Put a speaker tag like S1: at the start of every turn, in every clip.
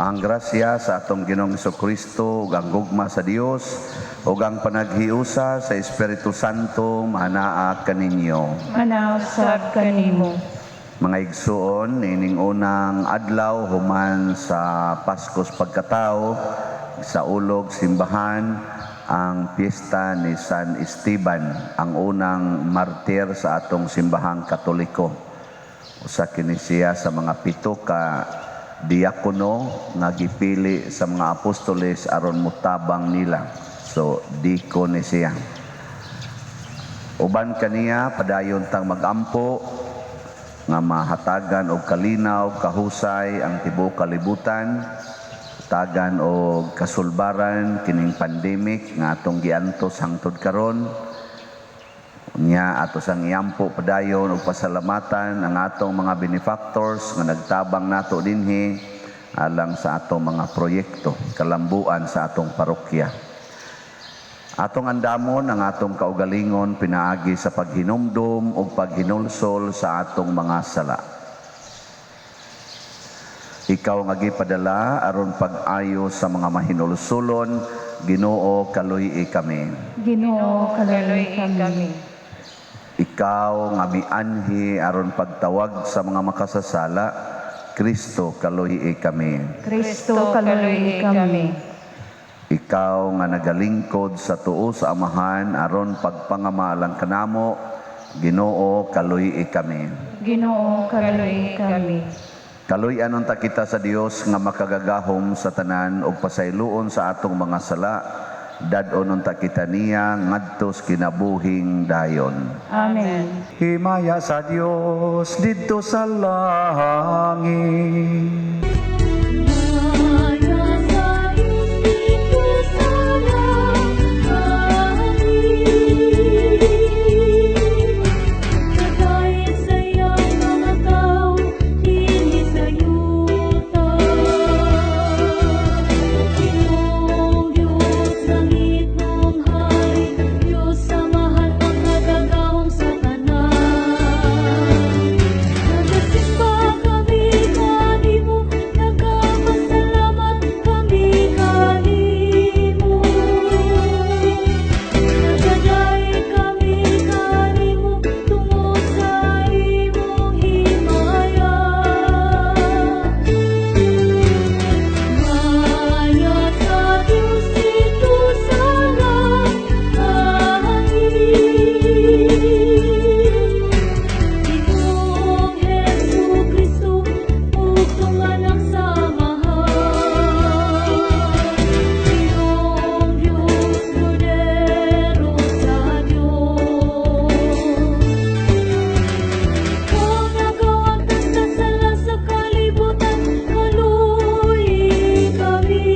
S1: Ang grasya sa atong Ginoong Kristo ug ang gugma sa Dios ug ang panaghiusa sa Espiritu Santo manaa kaninyo.
S2: Manaa usab kanimo.
S1: Mga igsuon, ining unang adlaw human sa Paskos Pagkatao, sa ulog simbahan ang piyesta ni San Esteban, ang unang martir sa atong simbahang Katoliko. Usa kini siya sa mga 7 ka diakono nga gipili sa mga apostoles aron motabang nila. So, deacon ni siya. Uban kaniya, padayon tang magampo nga mahatagan og kalinaw, kahusay ang tibuok kalibutan, tagan og kasulbaran kining pandemic nga atong giantos hangtod karon. Nya ato sang iampo padayon og pasalamatan ang atong mga benefactors nga nagtabang nato dinhi alang sa atong mga proyekto kalambuan sa atong parokya. Atong andamon ang atong kaugalingon pinaagi sa paghinumdum ug paghinulsol sa atong mga sala. Ikaw nga gipadala aron pag-ayo sa mga mahinulsulon, Ginoo, kaluy-i kami.
S2: Ginoo, kaluy kami.
S1: Ikaw nga mianhi aron pagtawag sa mga makasasala, Kristo, kaluy-i kami.
S2: Kristo, kaluy kami.
S1: Ikaw nga nagalingkod sa tuo sa Amahan aron pagpangamalang kanamo, Ginoo, kaluy-i kami.
S2: Ginoo, kaluy kami.
S1: Kaluy-an unta kita sa Dios nga makagagahom sa tanan ug pasayloon sa atong mga sala, dad-on unta kita niya ngadto sa kinabuhing dayon.
S2: Amen.
S1: Himaya sa Dios didto sa langit.
S3: Himaya sa Diyos didto sa langit. Kagayad sa iyang mga tao dinhi sa yuta. Ginoong Diyos, langitnong hari, Diyos Amahan, makagagahom sa tanan. Nagasimba kami kanimo, nagapasalamat kami kanimo. Nagadayeg kami kanimo tungod sa imong himaya. Himaya sa Diyos didto sa langit. Ginoong Hesus Kristo, bugtong Anak sa Amahan. Ginoong Diyos, Kordero sa Diyos. Ikaw nagawagtas sa sala sa kalibutan, kaluy-i kami.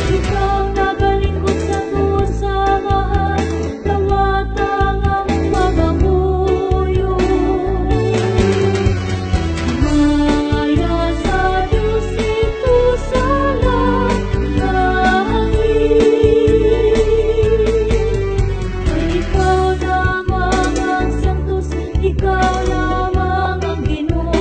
S3: Ikaw nagalingkod sa tuo sa Amahan, dawata ang among pangamuyo. Himaya sa Diyos didto sa langit. Kay ikaw lamang ang santos, ikaw lamang ang Ginoo.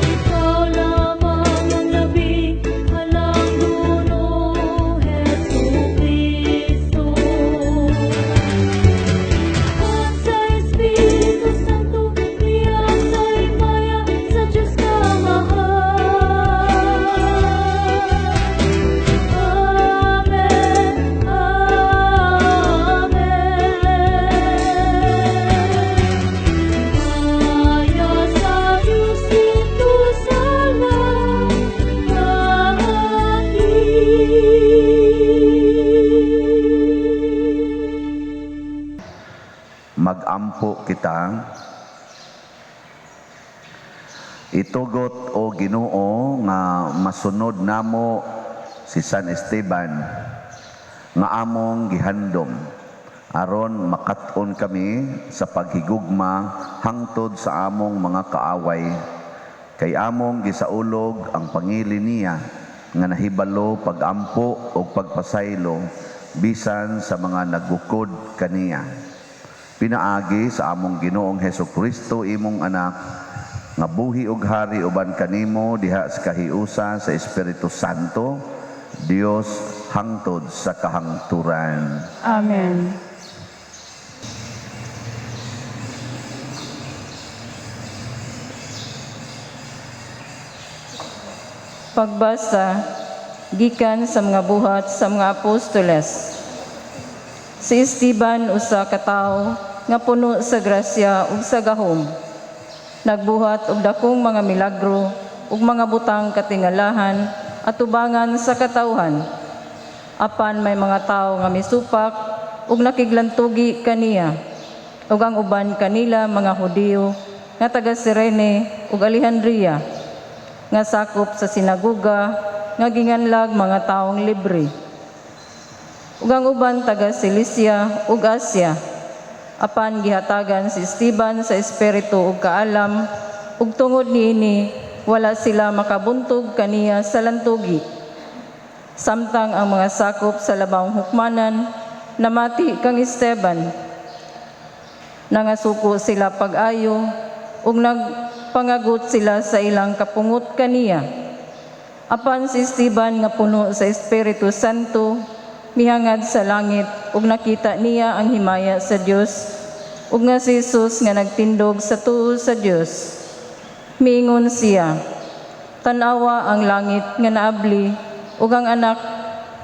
S3: Ikaw lamang ang labing halangdon, Hesu Kristo. At sa Espiritu Santo, diya sa himaya sa Diyos Amahan. Amen, Amen. Himaya sa Diyos didto sa langit.
S1: Magampo kita. Itugot o Ginoo nga masunod namo si San Esteban nga among gihandom aron makat-on kami sa paghigugma hangtod sa among mga kaaway, kay among gisaulog ang pangili niya nga nahibalo pagampo o pagpasaylo bisan sa mga nagukod kaniya. Pinaagi sa among Ginoong Hesus Kristo, imong anak, nga buhi ug hari uban kanimo diha sa kahiusa sa Espiritu Santo, Dios hangtod sa kahangturan.
S2: Amen.
S4: Pagbasa gikan sa mga Buhat sa mga Apostoles. Si Esteban, usa ka tawo nga puno sa grasya ug sa gahom, nagbuhat og dakong mga milagro ug mga butang katingalahan at tubangan sa katawhan. Apan may mga tawo nga misupak ug nakiglantugi kaniya, ug ang uban kanila mga Hudiyo nga taga Sirene ug Alejandria, nga sakop sa sinagoga nga ginganlag Mga Taong Libre, ug ang uban taga Cilicia ug Asia. Apan gihatagan si Esteban sa espiritu ug kaalam, ug tungod niini wala sila makabuntog kaniya sa lantugi. Samtang ang mga sakop sa labawng hukmanan namati kang Esteban, nangasuko sila pag-ayo ug nagpangagot sila sa ilang kapungot kaniya. Apan si Esteban nga puno sa Espiritu Santo mihangad sa langit ug nakita niya ang himaya sa Dios ug nga si Jesus nga nagtindog sa tuo sa Dios. Miingon siya, "Tan-awa ang langit nga naabli ug ang Anak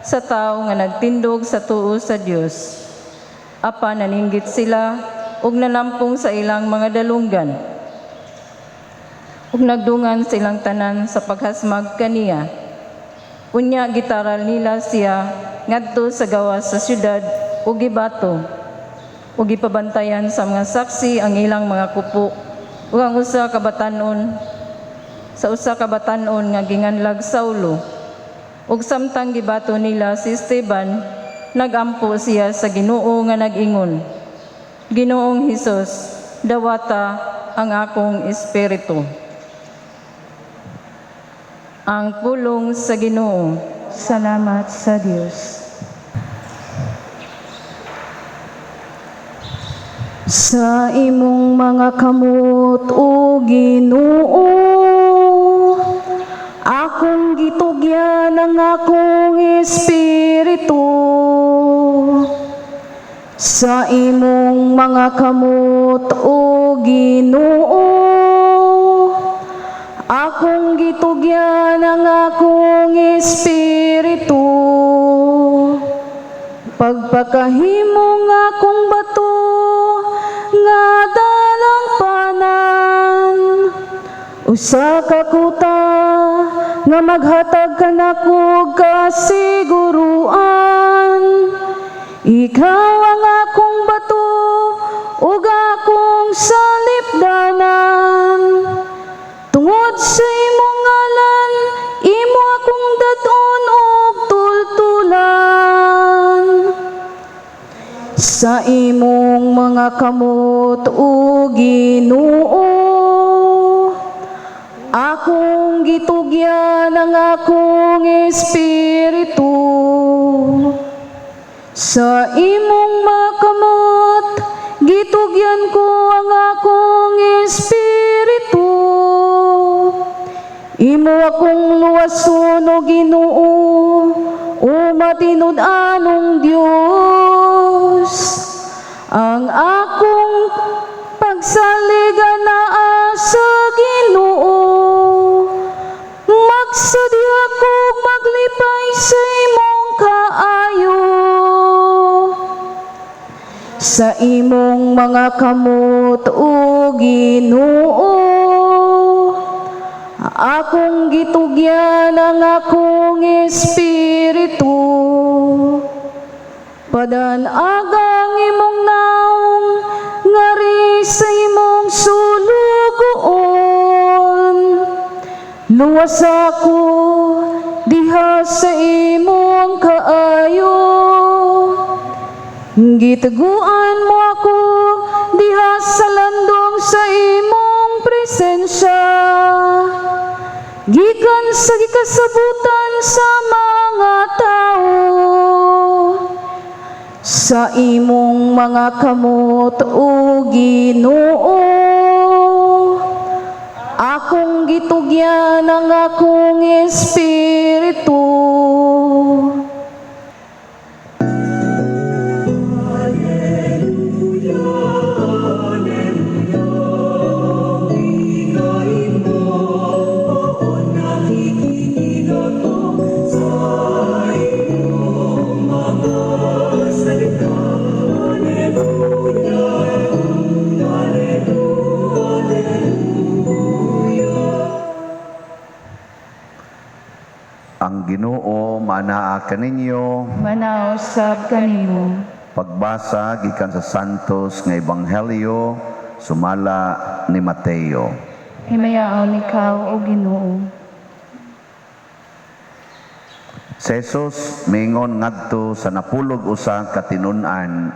S4: sa Tao nga nagtindog sa tuo sa Dios." Apan naninggit sila ug nanampong sa ilang mga dalunggan, ug nagdungan silang tanan sa paghasmag kaniya. Unya gitaral nila siya ngadto sa gawas sa syudad ug gibato, ug gipabantayan sa mga saksi ang ilang mga kupo ug ang usa ka batan-on sa usa ka batan-on nga ginganlag Saulo. Ug samtang gibato nila si Esteban, nagampo siya sa Ginoo nga nag-ingon, "Ginoong Hesus, dawata ang akong espiritu." Ang pulong sa Ginoo.
S2: Salamat sa Dios.
S5: Sa imong mga kamot, o Ginoo, akong gitugyan ang akong espiritu. Sa imong mga kamot, o Ginoo, akong gitugyan ang akong espiritu. Pagpakahimo nga akong bato nga dalangpanan, usa ka kuta nga maghatag kanako og kasiguruan. Ikaw ang akong bato ug akong salipdanan. Tungod sa imong ngalan, imo akong dad-on og tultulan. Sa imong mga kamot, o Ginoo, akong gitugyan ang akong espiritu. Sa imong mga kamot, gitugyan ko ang akong espiritu. Imo akong luwason, o Ginoo, o matinud-anong Dios. Ang akong pagsalig anaa sa Ginoo. Magsadya ko maglipay sa imong kaayo. Sa imong mga kamot, o Ginoo, akong gitugyan ang akong espiritu. Padan-agang imong naong ngari sa imong sulugoon. Luwas ako diha sa imong kaayo. Gitaguan mo ako diha sa landong sa imong presensya, gikan sa gikasabutan sa mga tao. Sa imong mga kamot, O Ginoo, akong gitugyan ang akong espiritu.
S1: Ang Ginoo manaa kaninyo.
S2: Manausab kanimo.
S1: Pagbasa gikan sa Santos nga Ebanghelyo sumala ni Mateo.
S2: Himayaon ikaw, O Ginoo.
S1: Si Jesus mingon ngadto sa 11 ka tinun-an,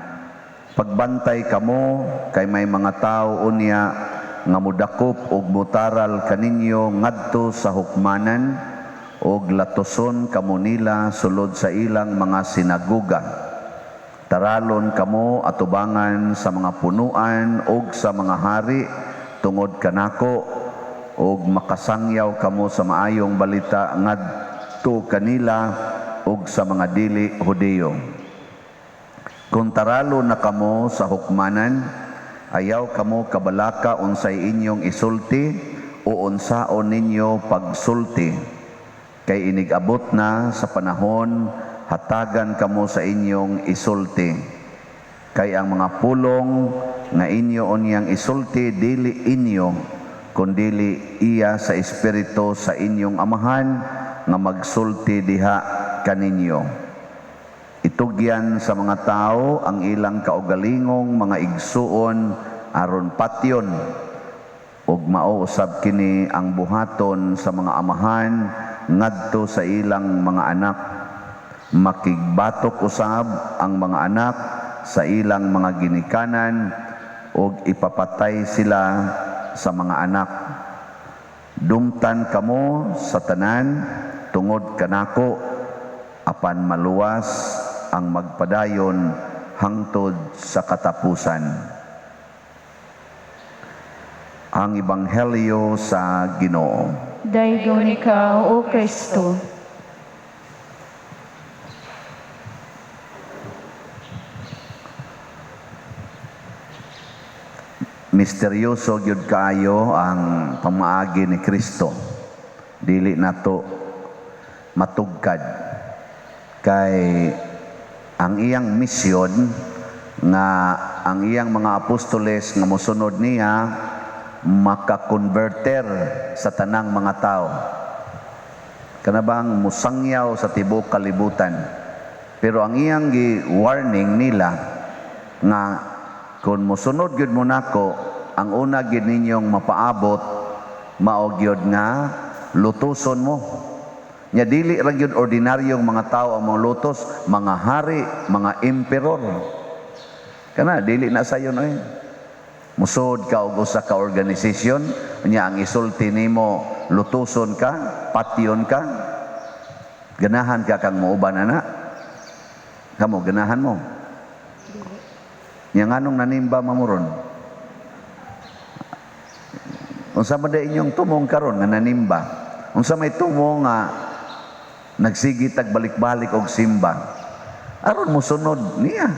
S1: "Pagbantay kamo kay may mga tawo unya nga modakop og motaral kaninyo ngadto sa hukmanan og latuson kamo nila sulod sa ilang mga sinagoga. Taralon kamo atubangan sa mga punuan og sa mga hari tungod kanako, og makasangyaw kamo sa maayong balita ngadto kanila og sa mga dili Hudiyo. Kung taralo na kamo sa hukmanan, ayaw kamo kabalaka unsay inyong isulti o unsaon ninyo pagsulti, kay inig-abot na sa panahon hatagan kamo sa inyong isulti. Kay ang mga pulong nga inyo unyang isulti dili inyo, kundili iya sa Espiritu sa inyong Amahan nga magsulti diha kaninyo. Itugyan sa mga tao ang ilang kaugalingong mga igsuon aron patyon, ug mao usab kini ang buhaton sa mga amahan ngadto sa ilang mga anak. Makigbatok usab ang mga anak sa ilang mga ginikanan ug ipapatay sila sa mga anak. Dumtan kamo sa tanan tungod kanako, apan maluwas ang magpadayon hangtod sa katapusan." Ang Ebanghelyo sa Ginoo.
S2: Daygon ikaw, O Kristo.
S1: Misteryoso gyud kaayo ang pamaagi ni Kristo. Dili nato matugkad kay ang iyang misyon nga ang iyang mga apostoles nga mosunod niya makakonverter sa tanang mga tao. Kanabang musangyaw sa tibuok kalibutan. Pero ang iyang gi-warning nila nga kung mosunod gyud mo nako, ang una gyud ninyong mapaabot mao gyud nga lutuson mo. Nya dili ra gyud ordinaryong mga tao ang mga lutos, mga hari, mga emperor. Kana dili na sayon oy. Musod ka og usa ka organisasyon, nya ang isulti nimo lutuson ka, patyon ka. Ganahan ka kang muuban ana. Kamo ganahan mo. Nya nganong nanimba mamuron? Unsa man day inyong tumong karon nga nanimba? Unsa may tumong nga nagsigi tag balik-balik og simba? Aron mosunod niya.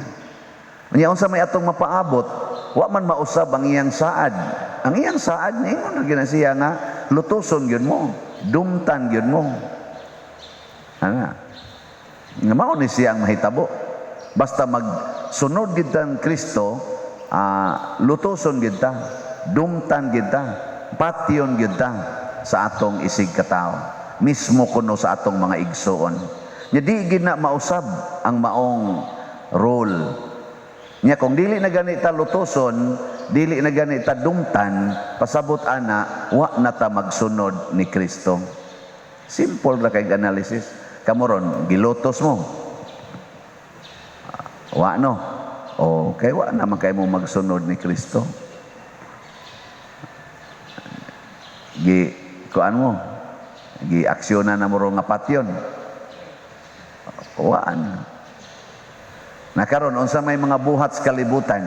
S1: Nya unsa may atong mapaabot? Wa man mausab ang iyang saad. Ang iyang saad ningon ra gyud siya nga lutuson gyud mo, dumtan gyud mo. Ana. Nga mao ni siya ang mahitabo. Basta magsunod gyud ang Kristo, lutuson gyud ta, dumtan gyud ta, patyon gyud ta sa atong isig katawo. Mismo kuno sa atong mga igsuon. Nya di gyud na mausab ang maong role. Nya kung dili na gani ta lutuson, dili na gani ta dumtan, pasabot ana, wa na ta magsunod ni Kristo. Simple ra kay analysis. Kamo ron, gilutos mo. Wa no. O kay wa naman kay mo magsunod ni Kristo. Gi kuan mo. Gi aksyonan na mo ro nga patyon. Wa na. Na karon, unsa may mga buhat sa kalibutan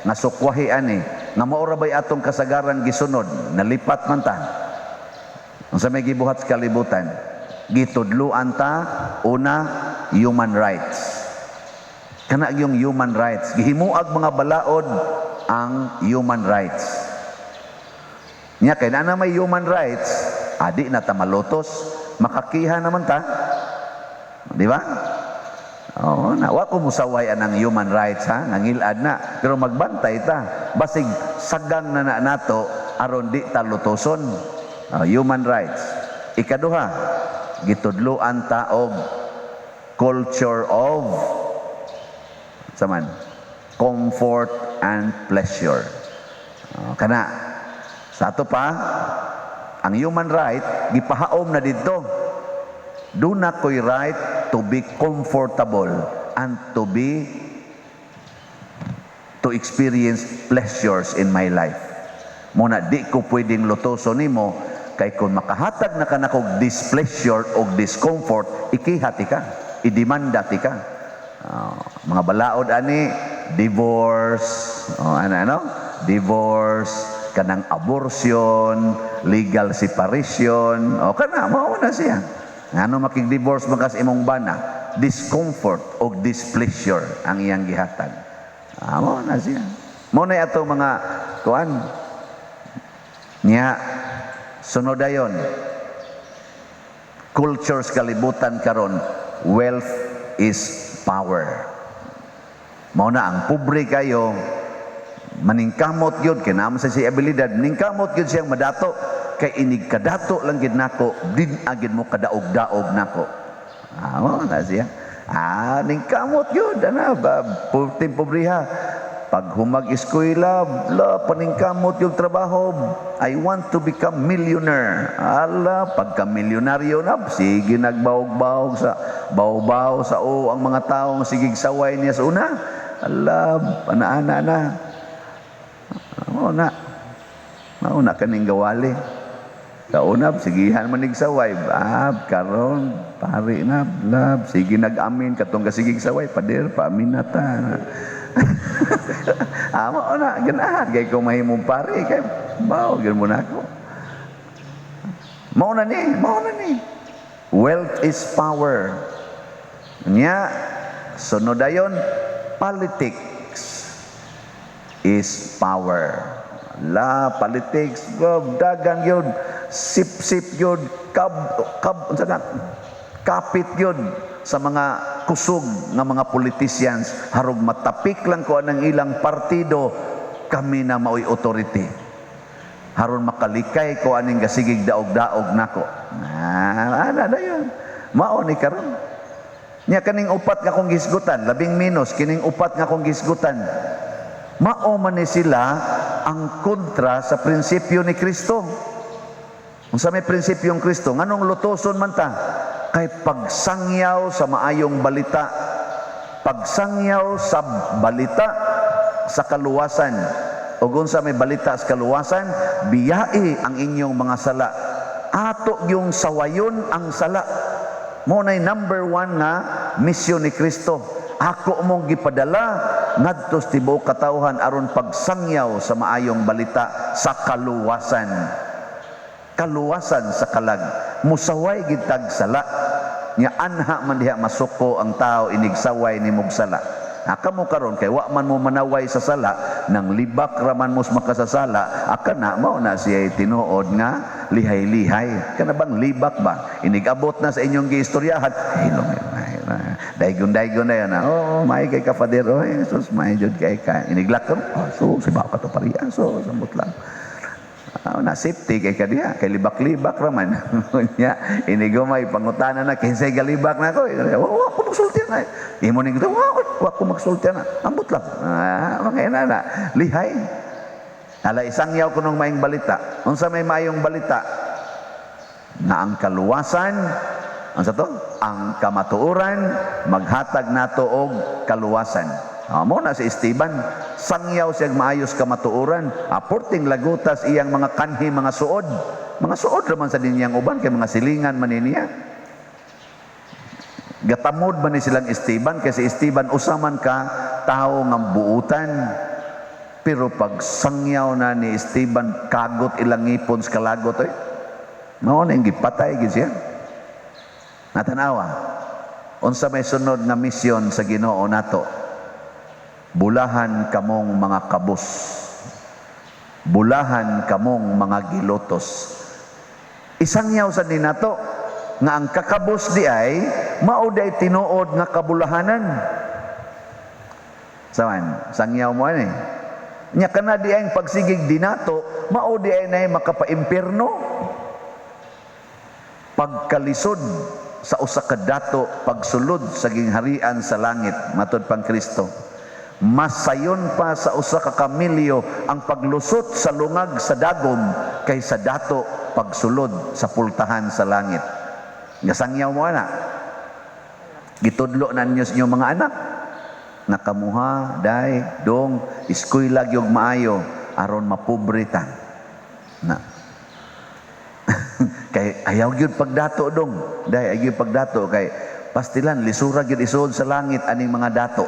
S1: nga sukwahi ani nga mao ra bay atong kasagaran gisunod, nalipat man ta? Unsa may gibuhat sa kalibutan? Gitudluan ta, una, human rights. Kana yung human rights, gihimuag mga balaod ang human rights. Nya kay na may human rights, adi na ta malutos, makakiha naman ta. Di ba? Oo, na wa ko musaway anang human rights ha, nangilad na, pero magbantay ta. Basig sagang na na nato aron di ta lutoson. Oh, human rights. Ikaduha, gitudluan ta og culture of saman comfort and pleasure. Oh, kana sa ato pa ang human right gipahaom na didto. Duna ko'y right to be comfortable and to experience pleasures in my life. Muna di ko pwedeng lutoson nimo kay kung makahatag na ka nakog displeasure o discomfort, ikiha tika, idemanda tika. Ah, mga balaod ani, divorce, oh, ano ano? Divorce, kanang abortion, legal separation, o kana mao na siya. Ngano makig-divorce man kas imong bana? Discomfort o displeasure ang iyang gihatag. Ah, mao na siya. Mao na ato mga kuan. Nya sunod dayon. Cultures kalibutan karon, wealth is power. Mao na ang pobre kayo maningkamot gyud kay naa man sa siya abilidad, maningkamot gyud siyang madato kay inig kadato lang gid nako, din agid mo kadaog-daog nako. Ah, mao na siya. Ah, ningkamot gyud ana ba purting pobriha. Pag humag eskwela, la paningkamot yung trabaho. I want to become millionaire. Ala, pagka milyonaryo na, sige nagbawog-bawog sa baw-baw sa o ang mga taong sigig saway niya sa una. Ala, ana-ana na. Mao na. Mao na kaning gawali. Sa una, sigihan man saway. Ah, karon pari na, lab, sige nag-amin katong kasigig saway, pader, paamin na ta. Ah, mao na, ganahan kay kung mahimong pari kay mao gyud mo na ako. Mao na ni, mao na ni. Wealth is power. Nya, sunod dayon, politics is power. La politics, gob, dagan yun, sip-sip yun, kab, kab, unsa na, kapit yun sa mga kusog nga mga politicians, harog matapik lang ko anang ilang partido, kami na maoy authority. Haron makalikay ko aning gasigig daog-daog nako. Ah, ana na yun. Mao ni karon. Nya kaning upat nga akong gisgutan, labing minus kining upat nga akong gisgutan. Mao man ni sila ang kontra sa prinsipyo ni Kristo. Unsa may prinsipyong Kristo? Nganong lutoson man ta? Kay pagsangyaw sa maayong balita. Pagsangyaw sa balita sa kaluwasan. O unsa may balita sa kaluwasan, biyai ang inyong mga sala. Ato yung sawayon ang sala. Mao nay number one nga misyon ni Kristo. Ako mong gipadala ngadto sa tibuok katawhan aron pagsangyaw sa maayong balita sa kaluwasan. Kaluwasan sa kalag. Musaway gid tag sala. Nya anha man diha masuko ang tao inigsaway ni mog sala. Aka mo karon kay wa man mo manaway sa sala, nang libak raman mo sa makasasala, aka na mao na siya tinuod nga lihay-lihay. Kana bang libak ba? Inigabot na sa inyong giistoryahan. Hilom, daygon-daygon na yan. Oh, may kay ka, Father. Oh, Jesus, may jud kay ka. Iniglak ka. Oh, so, si ka to pariya. So, samot lang. Ah, na safety kay kadiha, kay libak-libak raman. Nya, inigumay pangutana na kinsay galibak na ko. Wa wa ko magsulti na. Imo ning wa wa ko magsulti na. Ambot lang. Ah, mga ina na. Lihay. Ala isang yaw kunong maayong balita. Unsa may maayong balita? Na ang kaluwasan, ang sa to? Ang kamatuoran maghatag nato og kaluwasan. Ah, mo na si Esteban, sangyaw siyang maayos kamatuoran. Aporting lagutas iyang mga kanhi, mga suod. Mga suod raman sa dinyang uban kay mga silingan man niya. Gatamod man ni silang Esteban kay si Esteban usa man ka tawo nga buutan. Pero pag sangyaw na ni Esteban, kagot ilang ngipon sa kalagot oy. Mao na gipatay gid siya. Natanawa. Unsa may sunod nga misyon sa Ginoo nato? Bulahan kamong mga kabos. Bulahan kamong mga gilotos. Isangyaw sa ni nato nga ang kakabos di ay mao di ay tinuod nga kabulahanan. Saman, sangyaw mo ani. Nya kana di ay pagsigig dinato, mao di ay nay makapaimpierno. Pagkalisod sa usa ka dato pagsulod sa gingharian sa langit, matod pang Kristo. Mas sayon pa sa usa ka kamilyo ang paglusot sa lungag sa dagom kaysa dato pagsulod sa pultahan sa langit. Gasangyaw mo ana. Gitudlo na ninyo sa inyong mga anak. Nakamuha, day, dong, eskwela gyud maayo aron mapobre ta. Na. Kay ayaw gyud pagdato dong. Day, ayaw gyud pagdato kay pastilan lisura gyud isuod sa langit aning mga dato.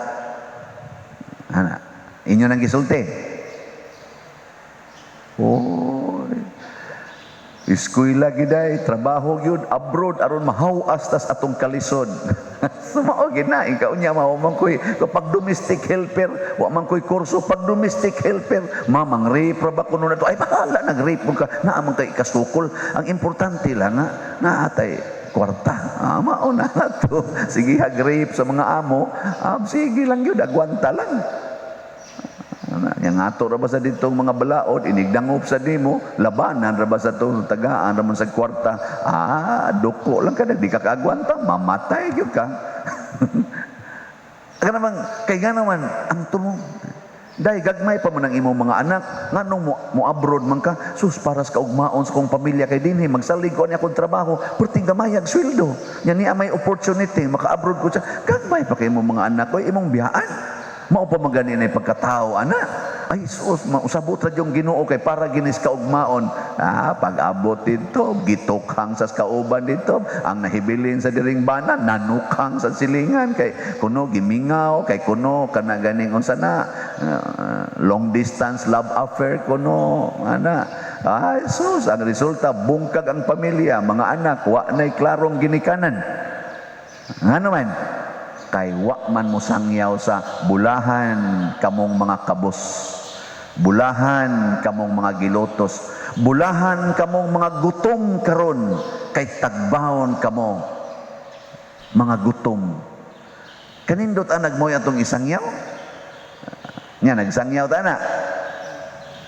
S1: Ana, inyo nang gisulti. Oy. Eskwela giday, trabaho gyud, abroad aron mahawas tas atong kalisod. Sumao gid na ikaw nya mao man koy pag domestic helper, wa man koy kurso pag domestic helper, mamang rape ra ba kuno na to? Ay bahala nag rape mo ka, naa man kay kasukol. Ang importante lang nga naatay kwarta. Ah, mao na to. Sige hag rape sa mga amo, ah, sige lang gyud, agwanta lang. Yang ato ra ba sa ditong mga balaod, inigdangop sa nimo, labanan ra ba sa tong tagaan ra man sa kwarta. Ah, duko lang ka, di ka kaagwanta, mamatay gyud ka. Ka naman, kay nga naman, ang tumong, dahil gagmay pa man ang imong mga anak, nganong mo abroad man ka, sus, paras ka ugmaon sa kong pamilya kay dinhi, magsalig ko niya akong trabaho, perting gamayag sweldo. Nya niya may opportunity, maka-abroad ko siya, gagmay pa kay imong mga anak ko, imong biyaan. Mao pa man gani na pagkatao, ana. Ay, sus, mausabot ra yung Ginoo kay para ginis ka ugmaon. Ah, pag-abot dito, gitukhang sa kauban dito, ang nahibilin sa diring bana, nanukhang sa silingan, kay kuno gimingaw, kay kuno kana ganing unsa na, long distance love affair kuno, ana. Ay, sus, ang resulta, bungkag ang pamilya, mga anak, wa na'y klarong ginikanan. Ngano man? Kay wa man mo sangyaw sa bulahan kamong mga kabos, bulahan kamong mga gilotos, bulahan kamong mga gutom karon kay tagbahon kamo mga gutom. Kanindot ang nagmoy atong isangyaw? Nya nagsangyaw ta na.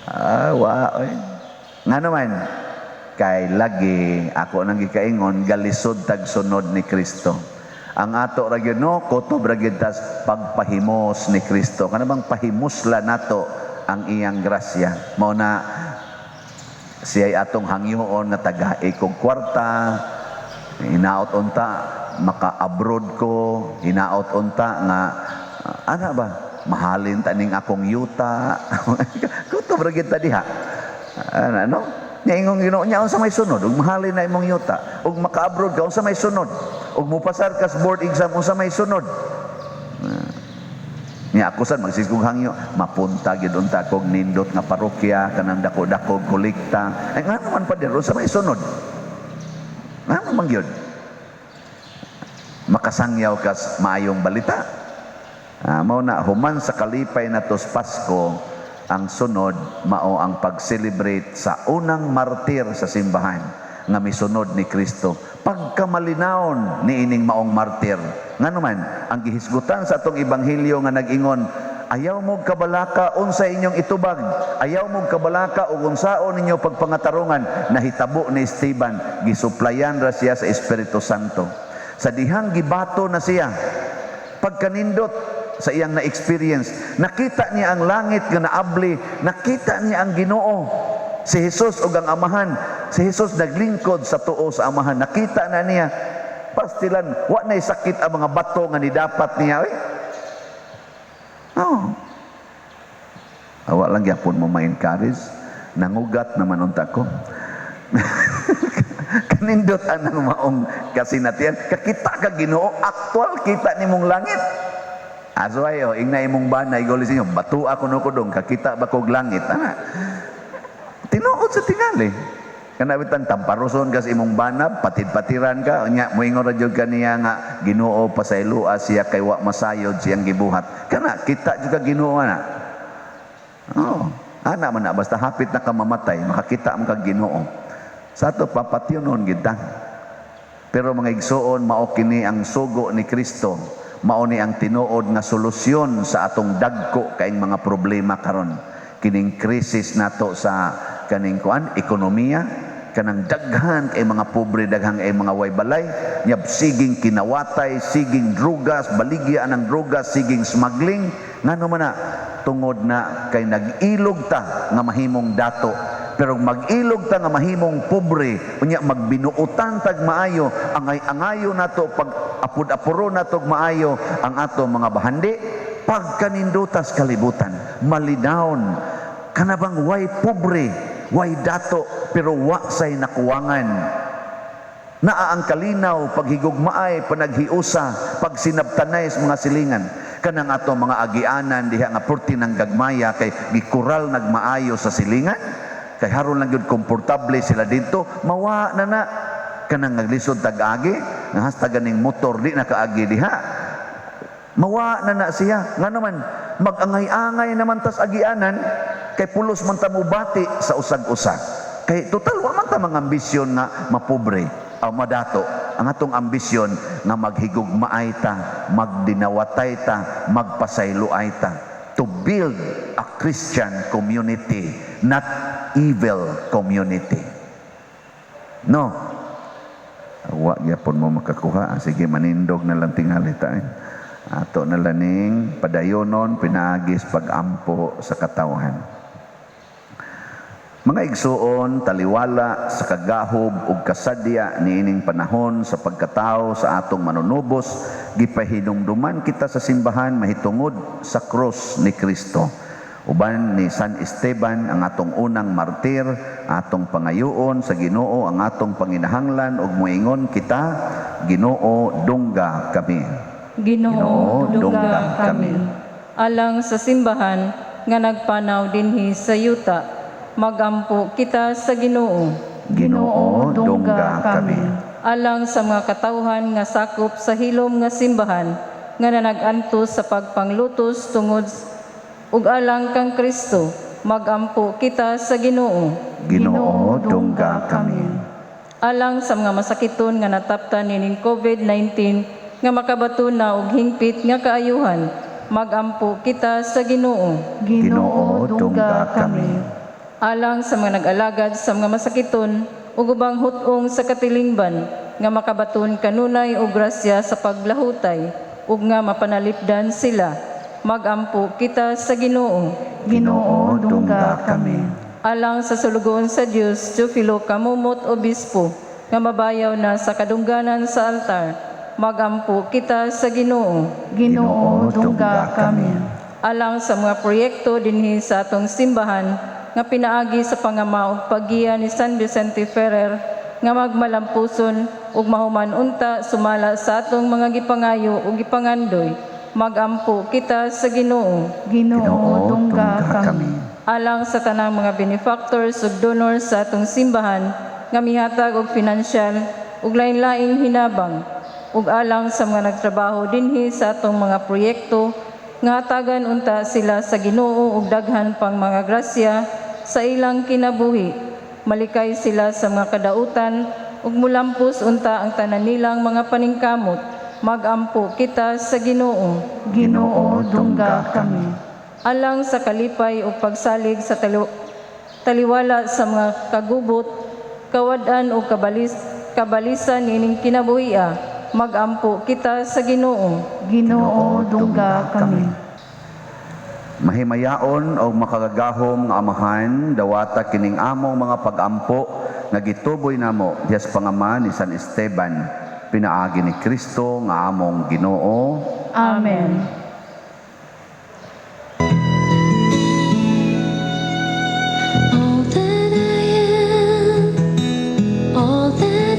S1: Ah, wa oy. Ngano man? Kay lagi ako nang gikaingon galisod tag sunod ni Kristo. Ang ato ra gyud no, kutob ra gyud tas pagpahimos ni Kristo. Kana bang pahimusla nato ang iyang grasya. Mao na siya'y atong hangyoon nga tagai kog kwarta, hinaot unta maka-abroad ko, hinaot unta nga ana ba mahalin ta ning akong yuta. Kutob ra gyud ta diha. Ana no? Nya ingong Ginoo nya unsa may sunod ug mahalin na imong yuta, ug maka-abroad ka unsa may sunod, ug mopasar ka sa board exam unsa may sunod. Nya ako sad magsiskog hangyo, mapunta gyud unta kog nindot nga parokya kanang dako-dako kolekta. Ay ngano man pa unsa may sunod? Ngano man gyud? Makasangyaw kas maayong balita. Ah, mao na human sa kalipay natos Pasko, ang sunod mao ang pag-celebrate sa unang martir sa simbahan nga misunod ni Kristo. Pagkamalinawon ni ining maong martir. Ngano man, ang gihisgutan sa atong ebanghelyo nga nag-ingon, ayaw mo kabalaka unsa inyong itubag, ayaw mo kabalaka ug unsaon ninyo pagpangatarungan, nahitabo ni Esteban, gisuplayan ra siya sa Espiritu Santo. Sa dihang gibato na siya, pagkanindot sa iyang na-experience, nakita niya ang langit nga naabli, nakita niya ang Ginoo, si Jesus ug ang Amahan. Si Jesus naglingkod sa tuo sa Amahan. Nakita na niya, pastilan, wa na'y sakit ang mga bato nga nidapat niya. Eh. Oh. Awa lang gyapon mo ma-encourage. Nangugat naman unta ko. Kanindot anang maong kasinatian. Kakita ka Ginoo, aktual kita nimong langit. Aso ayo, ingna imong bana igoli inyo, bato ako no kudong, kakita ba kog langit? Ana. Tinuod sa tingali. Kana bitang tamparuson ka sa imong bana, patid-patiran ka, unya moingon ra jud kaniya nga Ginoo, pasayloa siya kay wa masayod siyang gibuhat. Kana kita jud ka Ginoo ana. Oh, ana man na basta hapit na ka mamatay, makakita man kag Ginoo. Sa ato papatyonon gid ta. Pero mga igsuon, mao kini ang sugo ni Kristo. Mao ni ang tinuod nga solusyon sa atong dagko kaing mga problema karon. Kining krisis nato sa kaning kuan ekonomiya, kanang daghan kay mga pobre, daghan kay mga way balay, nyab siging kinawatay, siging drugas, baligya ng drugas, siging smuggling. Ngano man na? Tungod na kay nag-ilog ta nga mahimong dato. Pero mag-ilog ta nga mahimong pobre, unya magbinuotan tag maayo, angay angayo nato pag apud-apuro nato og maayo ang ato mga bahandi, pagkanindutas kalibutan, malinawon kana bang way pobre, way dato, pero wa say nakuwangan. Naa ang kalinaw, paghigugmaay, panaghiusa, pagsinabtanay sa mga silingan. Kanang ato mga agianan diha nga purti ng gagmaya kay gikural nagmaayo sa silingan, kay haron lang gyud komportable sila didto, mawa na na. Kanang naglisod tag-agi, nga hasta ganing motor di nakaagi diha. Mawa na na siya. Nga naman, mag-angay-angay naman tas agianan, kay pulos man ta mobati sa usag-usa. Kay total, wa man ta mga ambisyon nga mapobre o madato. Ang atong ambisyon nga maghigugmaay ta, magdinawatay ta, magpasayloay ta. To build a Christian community, not evil community. No? Wa gyapon mo makakuha. Ah, sige, manindog na lang tingali ta. Eh. Ato na lang ning padayonon pinaagis pag-ampo sa katawhan. Mga igsuon, taliwala sa kagahob ug kasadya niining panahon sa pagkatao sa atong Manunubos, gipahinumduman kita sa simbahan mahitungod sa krus ni Kristo. Uban ni San Esteban, ang atong unang martir, atong pangayoon sa Ginoo ang atong panginahanglan ug moingon kita, Ginoo, dungga kami.
S4: Ginoo,
S1: Ginoo,
S4: dungga
S1: dungga
S4: kami.
S1: kami.
S4: Alang sa simbahan nga nagpanaw dinhi sa yuta, magampo kita sa Ginoo.
S1: Ginoo, dungga kami.
S4: Alang sa mga katawhan nga sakop sa hilom nga simbahan nga nanag-antos sa pagpanglutos tungod ug alang kang Kristo, magampo kita sa Ginoo.
S1: Ginoo, dungga kami.
S4: Alang sa mga masakiton nga nataptan nining COVID-19 nga makabaton na og hingpit nga kaayuhan, magampo kita sa Ginoo.
S1: Ginoo, dungga kami.
S4: Alang sa mga nag-alagad sa mga masakiton ug ubang hut-ong sa katilingban nga makabaton kanunay og grasya sa paglahutay ug nga mapanalipdan sila, magampo kita sa Ginoo.
S2: Ginoo, dungga kami.
S4: Alang sa sulugoon sa Dios Teofilo Camomot, Obispo, nga mabayaw na sa kadungganan sa altar, magampo kita sa Ginoo.
S2: Ginoo, dungga kami.
S4: Alang sa mga proyekto dinhi sa atong simbahan nga pinaagi sa pangama ug paggiya ni San Vicente Ferrer nga magmalampuson ug mahuman unta sumala sa atong mga gipangayo ug gipangandoy, magampo kita sa Ginoo.
S2: Ginoo, dungga kami.
S4: Alang sa tanang mga benefactors ug donors sa atong simbahan nga mihatag og financial ug lain-laing hinabang ug alang sa mga nagtrabaho dinhi sa atong mga proyekto nga hatagan unta sila sa Ginoo og daghan pang mga grasya sa ilang kinabuhi, malikay sila sa mga kadautan ug mulampos unta ang tanan nilang mga paningkamot, magampo kita sa Ginoo.
S2: Ginoo, dungga kami.
S4: Alang sa kalipay ug pagsalig sa taliwala sa mga kagubot, kawad-an o kabalisan niining kinabuhia, magampo kita sa Ginoo.
S2: Ginoo, dungga kami.
S1: Mahimayaon o makagagahom nga Amahan, dawata kining among mga pagampo nga gituboy namo diha sa pangama ni San Esteban pinaagi ni Kristo nga among Ginoo.
S2: Amen.
S3: All that I am, all that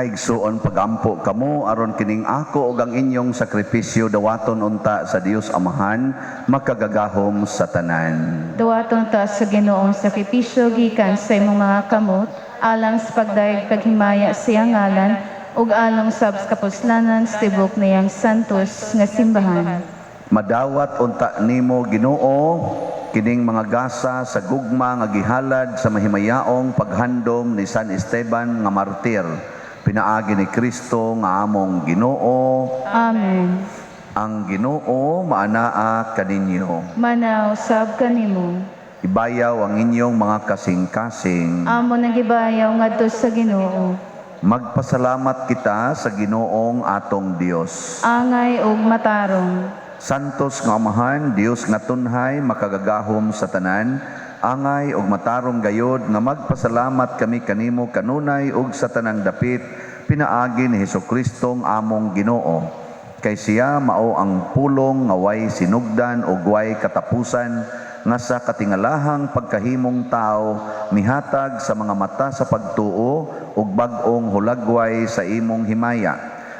S1: Mga igsuon, pagampo kamo aron kining ako ug ang inyong sakripisyo dawaton unta sa Dios Amahan makagagahom sa tanan.
S2: Dawaton ta sa Ginoong sakripisyo gikan sa imong mga kamot, alang sa pagdayeg paghimaya sa iyang ngalan ug alang sab sa kapuslanan sa tibok niyang santos nga simbahan.
S1: Madawat unta nimo, Ginoo, kining mga gasa sa gugma nga gihalad sa mahimayaong paghandom ni San Esteban nga martir pinaagi ni Kristo nga among Ginoo.
S2: Amen.
S1: Ang Ginoo maanaa kaninyo.
S2: Manaw sab kanimo.
S1: Ibayaw ang inyong mga kasing-kasing.
S2: Amo nang gibayaw ngadto sa Ginoo.
S1: Magpasalamat kita sa Ginoong atong Dios.
S2: Angay ug matarong.
S1: Santos nga Amahan, Dios nga tunhay, makagagahom sa tanan, angay ug matarong gayod nga magpasalamat kami kanimo kanunay ug sa tanang dapit pinaagi ni Hesukristo nga among Ginoo. Kay siya mao ang pulong nga way sinugdan ug way katapusan nga sa katingalahang pagkahimong tao mihatag sa mga mata sa pagtuo ug bag-ong hulagway sa imong himaya.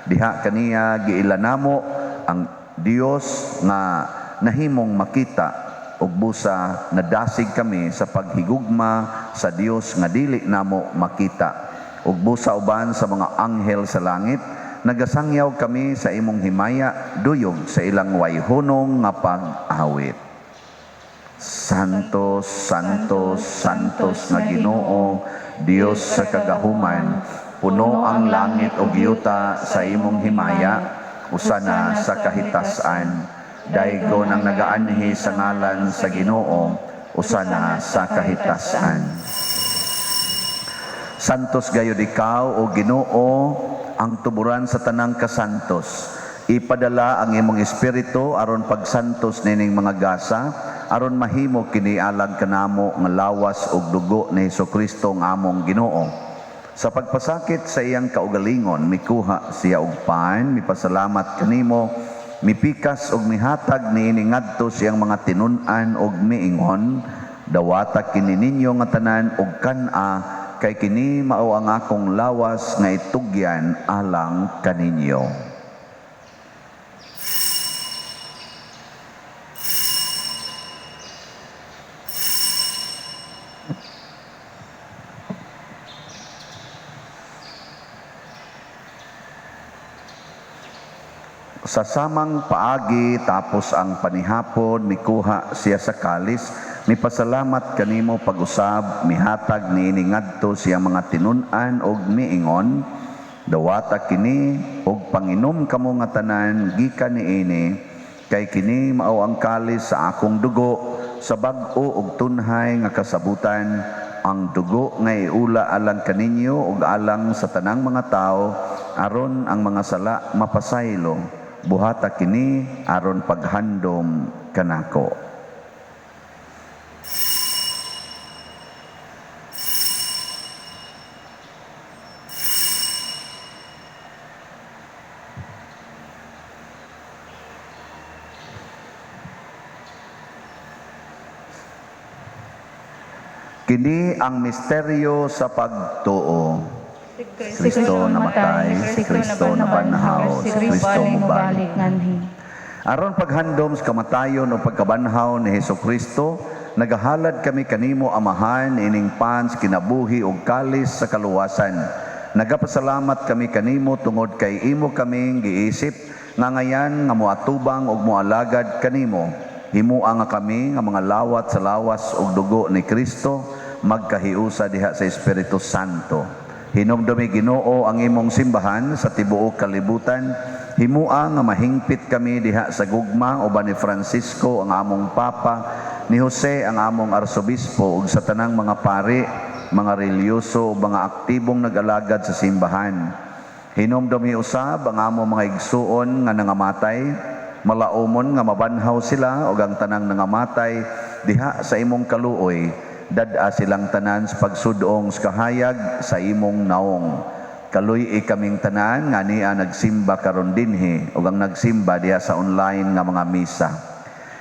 S1: Diha kaniya giila namo ang Dios nga nahimong makita ug busa nadasig kami sa paghigugma sa Dios nga dili namo makita. Ug busa uban sa mga anghel sa langit nagasangyaw kami sa imong himaya duyog sa ilang wayhunong nga pag-awit. Santo, Santo, Santos nga Ginoo, Dios sa kagahuman, puno ang langit ug yuta sa imong himaya, usana sa kahitasan. Daygon ang nagaanhi sa ngalan sa Ginoo, usana sa kahitasan. Santos gayud ikaw, o Ginoo, ang tuburan sa tanang kasantos. Ipadala ang imong espiritu aron pagsantos nining mga gasa, aron mahimo kini alag kanamo nga lawas ug dugo ni Hesukristo nga among Ginoo. Sa pagpasakit sa iyang kaugalingon, mikuha siya og pan, mipasalamat kanimo, mipikas og mihatag niini ngadto siyang mga tinun-an og miingon, dawata kini ninyo nga tanan og kan-a, kay kini mao ang akong lawas nga itugyan alang kaninyo. Sa samang paagi tapos ang panihapon, mikuha siya sa kalis, mipasalamat kanimo pag-usab, mihatag niini ngadto siya mga tinun-an og miingon, dawata kini og panginom kamo nga tanan gikan niini, kay kini mao ang kalis sa akong dugo sa bag-o og tunhay nga kasabutan, ang dugo nga iula alang kaninyo ug alang sa tanang mga tawo aron ang mga sala mapasaylo. Buhata kini aron paghandom kanako. Kini ang misteryo sa pagtuo.
S2: Si Kristo namatay, si Kristo nabanhaw, si Kristo mobalik nganhi.
S1: Aron paghandom sa kamatayon o pagkabanhaw ni Hesukristo, nagahalad kami kanimo Amahan ining pan sa kinabuhi ug kalis sa kaluwasan. Nagapasalamat kami kanimo tungod kay imo kaming giisip nga ngayan nga moatubang ug moalagad kanimo. Himua nga kami nga mga lawat sa lawas ug dugo ni Kristo magkahiusa diha sa Espiritu Santo. Hinumdumi Ginoo ang imong simbahan sa tibuok kalibutan. Himua nga mahingpit kami diha sa gugma uban ni Francisco ang among Papa, ni Jose ang among Arsobispo ug sa tanang mga pari, mga relihiyoso ug mga aktibong nag-alagad sa simbahan. Hinumdumi usab ang among mga igsuon nga nangamatay, malaumon nga mabanhaw sila ug ang tanang nangamatay diha sa imong kaluoy, dad-a silang tanan sa pagsudong sa kahayag sa imong naong. Kaluy-i kaming tanan nga nia nagsimba karon dinhi ug ang nagsimba diha sa online nga mga misa.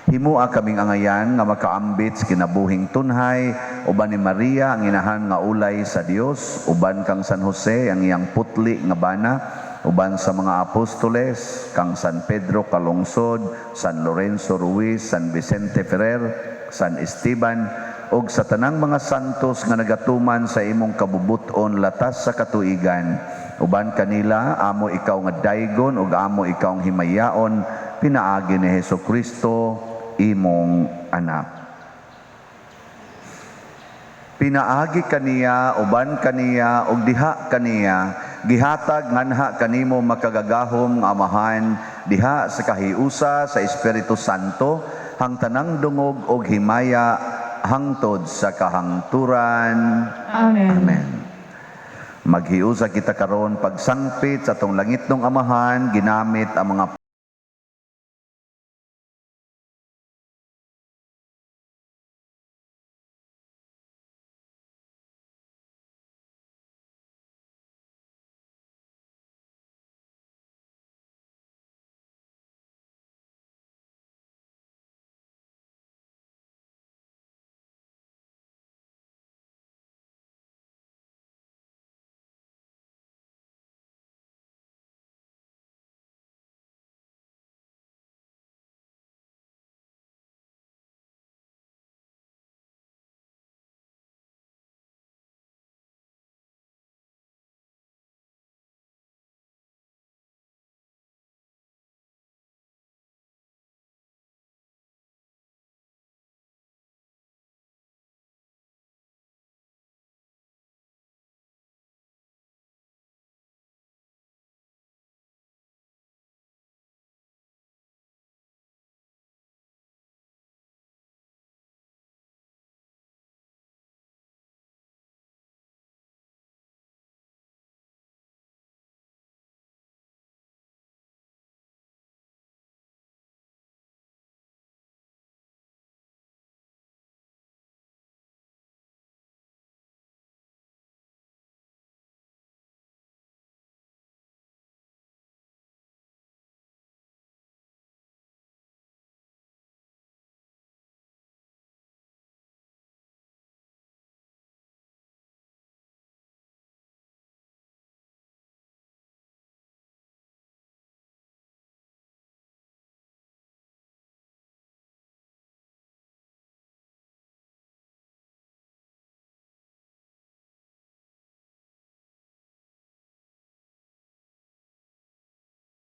S1: Himua kaming angayan nga makaambit sa kinabuhing tunhay uban ni Maria ang inahan nga ulay sa Dios, uban kang San Jose ang iyang putli nga bana, uban sa mga apostoles kang San Pedro Calungsod, San Lorenzo Ruiz, San Vicente Ferrer, San Esteban, ug sa tanang mga santos nga nagatuman sa imong kabubut-on latas sa katuigan. Uban kanila amo ikaw nga daygon ug amo ikaw ang himayaon pinaagi ni Hesus Kristo imong anak. Pinaagi kaniya, uban kaniya, ug diha kaniya, gihatag nganha kanimo makagagahom nga Amahan, diha sa kahiusa sa Espiritu Santo, hang tanang dungog og himaya hangtod sa kahangturan.
S2: Amen.
S1: Amen. Maghiusa kita karon pagsangpit sa atong langitnong Amahan, ginamit ang mga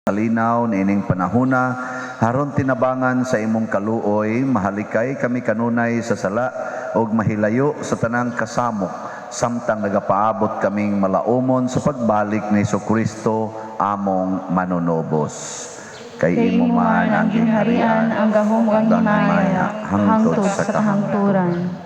S1: kalinaw niining panahuna, haron tinabangan sa imong kaluoy, mahalikay kami kanunay sa sala ug mahilayo sa tanang kasamok, samtang nagapaabot kaming malaumon sa pagbalik ni Kristo among manunubos. Kay imo man ang gingharian,
S2: ang gahom ug ang himaya, hangtod sa kahangturan.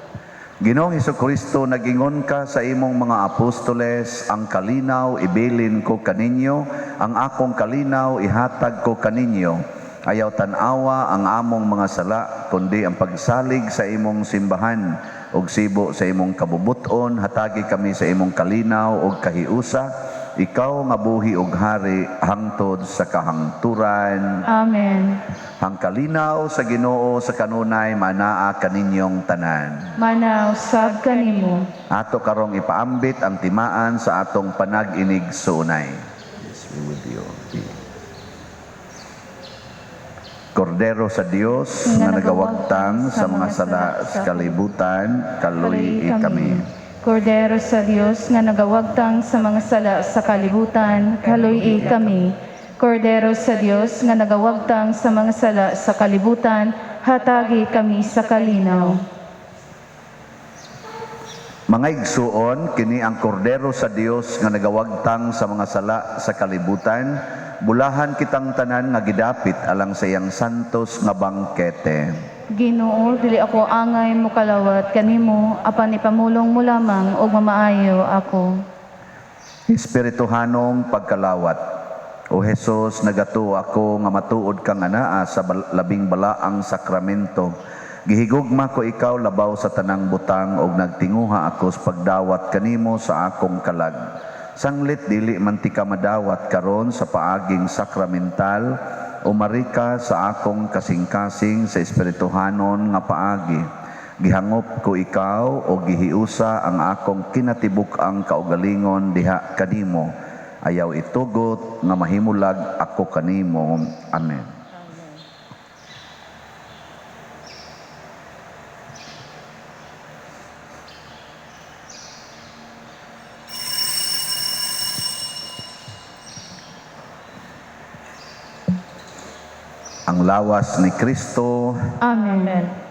S1: Ginoong Kristo, nagingon ka sa imong mga apostoles, ang kalinaw ibilin ko kaninyo, ang akong kalinaw ihatag ko kaninyo. Ayaw tan-awa ang among mga sala, kundi ang pagsalig sa imong simbahan ug sibo sa imong kabubuton, hatagi kami sa imong kalinaw ug kahiusa. Ikaw nga buhi ug hari hangtod sa kahangturan.
S2: Amen.
S1: Ang kalinaw sa Ginoo sa kanunay manaa kaninyong tanan.
S2: Manaw sab kanimo.
S1: Ato karong ipaambit ang timaan sa atong panag-inig suunay. Yes, be with you. Kordero sa Dios nga nagawagtang sa mga sala sa kalibutan, kaluy kami.
S2: Kordero sa Dios nga nagawagtang sa mga sala sa kalibutan, kaluy kami. Kordero sa Dios nga nagawagtang sa mga sala sa kalibutan, hatagi kami sa kalinaw.
S1: Mga igsuon, kini ang kordero sa Dios nga nagawagtang sa mga sala sa kalibutan, bulahan kitang tanan nga gidapit alang sa iyang santos nga bangkete.
S2: Ginoo, dili ako angay mokalawat kanimo, apan ipamulong mo lamang og mamaayo ako.
S1: Espirituhanong pagkalawat. O Hesus, nagatuo ako nga matuod kang anaa sa labing balaang sakramento. Gihigugma ko ikaw labaw sa tanang butang og nagtinguha ako sa pagdawat kanimo sa akong kalag. Sanglit dili man ti ka madawat karon sa paaging sakramental, Umari ka sa akong kasing-kasing sa espirituhanon nga paagi. Gihangop ko ikaw o gihiusa ang akong kinatibuk-ang kaugalingon diha kanimo. Ayaw itugot nga mahimulag ako kanimo. Amen. Ang lawas ni Kristo.
S2: Amen.
S4: Amen.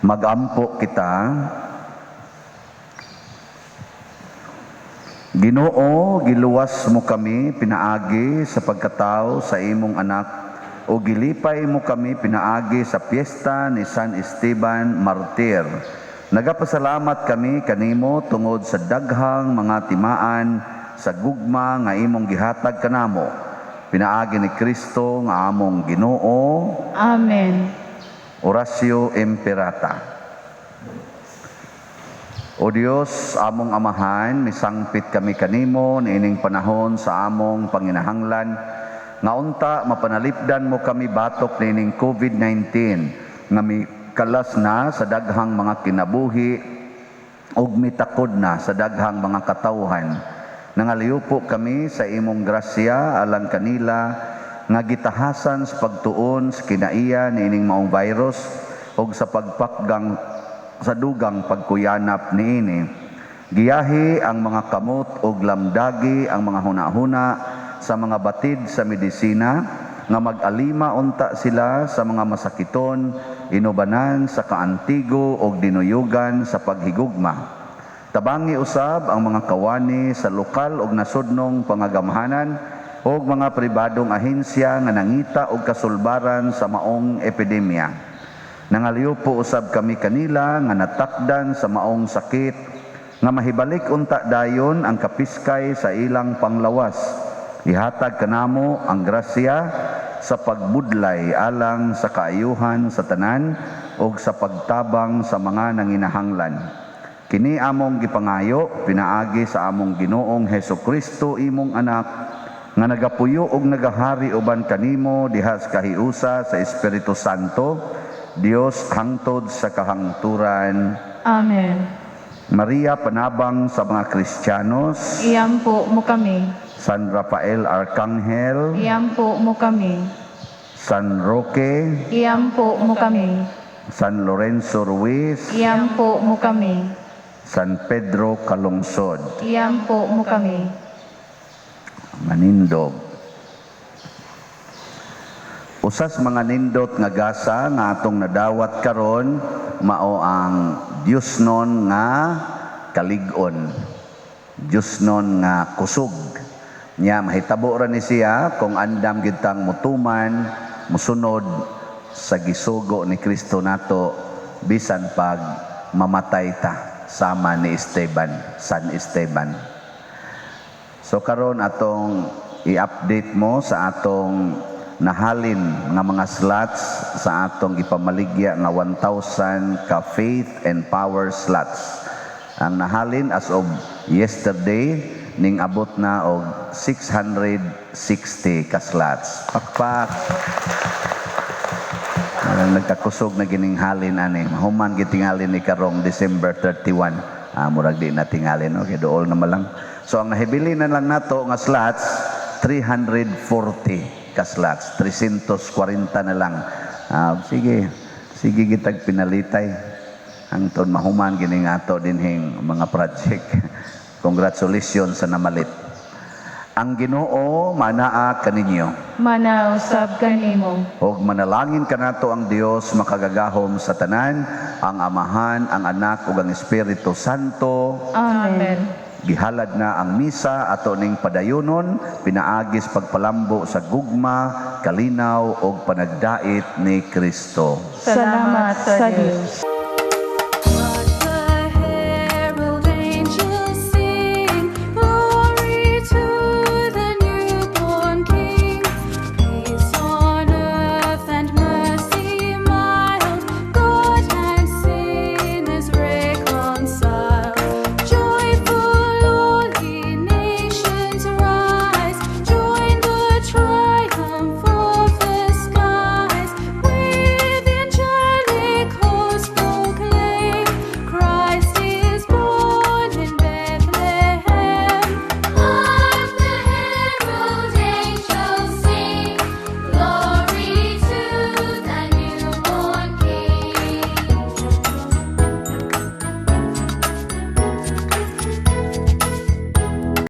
S1: Magampo kita. Ginoo, giluwas mo kami pinaagi sa pagkatao sa imong anak, o gilipay mo kami pinaagi sa piyesta ni San Esteban Martir. Nagapasalamat kami kanimo tungod sa daghang mga timaan sa gugma nga imong gihatag kanamo. Pinaagi ni Kristo nga among Ginoo.
S2: Amen.
S1: Oratio Imperata. O Dios, among Amahan, misangpit kami kanimo niining panahon sa among panginahanglan nga unta mapanalipdan mo kami batok niining COVID-19 nga mikalas na sa daghang mga kinabuhi ug mitakod na sa daghang mga katawhan. Nangaliupo kami sa imong grasya alang kanila nga gitahasan sa pagtuon sa kinaiya niining maong virus ug sa pagpakgang sa dugang pagkuyanap niini. Giyahi ang mga kamot ug lamdagi ang mga hunahuna sa mga batid sa medisina nga mag-alima unta sila sa mga masakiton, inubanan sa kaantigo ug dinuyugan sa paghigugma. Tabangi usab ang mga kawani sa lokal ug nasudnong pangagamhanan ug mga pribadong ahensya nga nangita og kasulbaran sa maong epidemya. Nangaliw po usab kami kanila nga natakdan sa maong sakit nga mahibalik unta dayon ang kapiskay sa ilang panglawas. Ihatag kanamo ang grasya sa pagbudlay alang sa kaayuhan sa tanan ug sa pagtabang sa mga nanginahanglan. Kini among gipangayo pinaagi sa among Ginoong Hesukristo, imong anak, nga nagapuyo og nagahari uban kanimo diha sa kahiusa sa Espiritu Santo, Dios hangtod sa kahangturan.
S2: Amen.
S1: Maria, panabang sa mga Kristiyanos.
S2: Iyampo mo kami.
S1: San Rafael Arcangel.
S2: Iyampo mo kami.
S1: San Roque.
S2: Iyampo mo kami.
S1: San Lorenzo Ruiz.
S2: Iyampo mo kami.
S1: San Pedro Calungsod.
S2: Iyampo mo kami.
S1: Manindog. Usas mga nindot nga gasa nga atong nadawat karon mao ang Diyosnon nga kalig-on. Diyosnon nga kusog. Nya mahitabo ra ni siya kung andam gid tang mutuman, musunod sa gisugo ni Kristo nato bisan pag mamatay ta sama ni Esteban, San Esteban. So karon atong i-update mo sa atong nahalin nga mga slots sa atong ipamaligya nga 1,000 ka faith and power slots. Ang nahalin as of yesterday, ning abot na og 660 ka slots. Pakpak. Ang nagkakusog na gining halin ani. Mahuman gitingalin ni karong December 31. Ah, murag di na tingalin, okay, dool na malang. So ang nahibili na lang nato nga slots, 340 ka slots, 340 na lang. Ah, sige, sige gitag pinalitay. Hangtod mahuman gining ato dinhing mga project. Congratulations sa namalit. Ang Ginoo manaa kaninyo.
S2: Manaa usab kanimo.
S1: Og manalangin kanato ang Dios makagagahom sa tanan, ang Amahan, ang Anak ug ang Espiritu Santo.
S2: Amen.
S1: Gihalad na ang misa, ato ning padayonon pinaagis pagpalambo sa gugma, kalinaw ug panagdait ni Kristo.
S2: Salamat sa Dios.